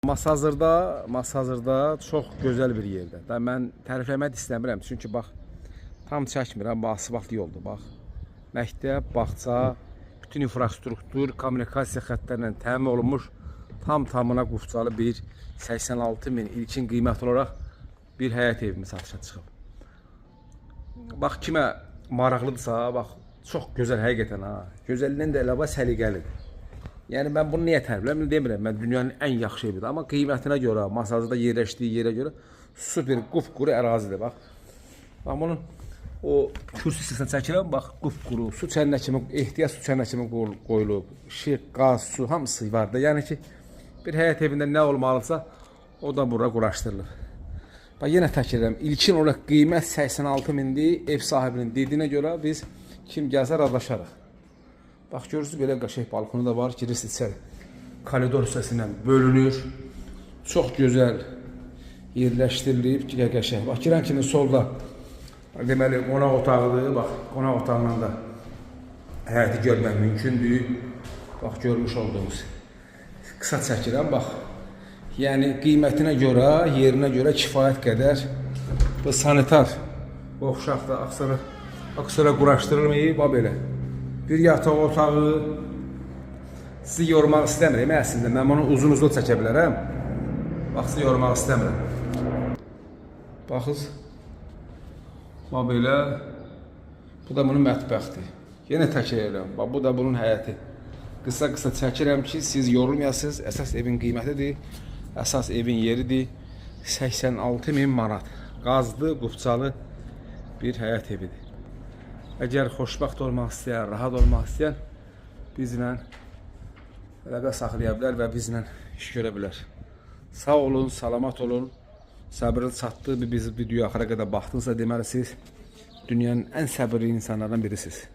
Masazırda, Masazırda çox gözəl bir yerdə. Da mən tərifləmək istəmirəm, çünki bax tam çəkmirəm, bax asfalt yoldur, bax. Məktəb, bağça, bütün infrastruktur, kommunikasiya xəttlərlə təmin olunmuş tam tamına qufcalı bir 86 min ilkin qiymət olaraq bir həyət evimiz satışa çıxıb. Bax kimə maraqlıdırsa, bax çox gözəl həqiqətən ha. Gözəlliyindən də əlavə səliqəlidir. Yəni mən bunu niyə tərifləyirəm? Demirəm, mən dünyanın ən yaxşı evidir, amma qiymətinə görə, Masazırda yerləşdiyi yerə görə super qupquru ərazidir bax. Bax bunun o kürsü hissəsini çəkirəm, bax qupquru, su çəninə kimi, ehtiyat su çəninə kimi qoyulub. İşıq, qaz, su hamısı var da. Yəni ki, bir həyət evində nə olmalısa, o da bura quraşdırılıb. Bax yenə təkrar edirəm, ilkin olaraq qiymət 86 mindir. Ev sahibinin dediyinə görə biz kim gəlsə razılaşarıq. Bax görürsünüz belə qəşəng balkonu da var. Girirsiniz içəri. Koridor hissəsindən bölünür. Çox gözəl yerləşdirilib, qəşəng. Bax girən kimi solda deməli qonaq otağıdır. Bax qonaq otağından da həyəti görmək mümkündür. Bax görmüş olduğunuz. Qısa çəkirəm bax. Yəni qiymətinə görə, yerinə görə kifayət qədər bu sanitar qovşaq da aksara quraşdırılmayıb, bax belə. Bir yataq otağı, sizi yormaq istəmirəm əslində. Mən bunu uzun-uzun çəkə bilərəm. Bax, sizi yormaq istəmirəm. Baxız. Bax belə. Bu da bunun mətbəxdir. Yenə təkrar edirəm. Bax bu da bunun həyəti. Qısa-qısa çəkirəm ki, siz yorulmayasınız. Əsas evin qiymətidir. Əsas evin yeridir. 86 min manat. Qazlı, qufçalı bir həyət evidir. Əgər xoşbəxt olmaq istəyən, rahat olmaq istəyən bizlə əlaqə saxlaya bilər və bizlə iş görə bilər. Sağ olun, salamat olun. Səbriniz çatdı, bir biz videoya axıra qədər baxdınızsa, deməli siz dünyanın ən səbirli insanlardan birisiniz.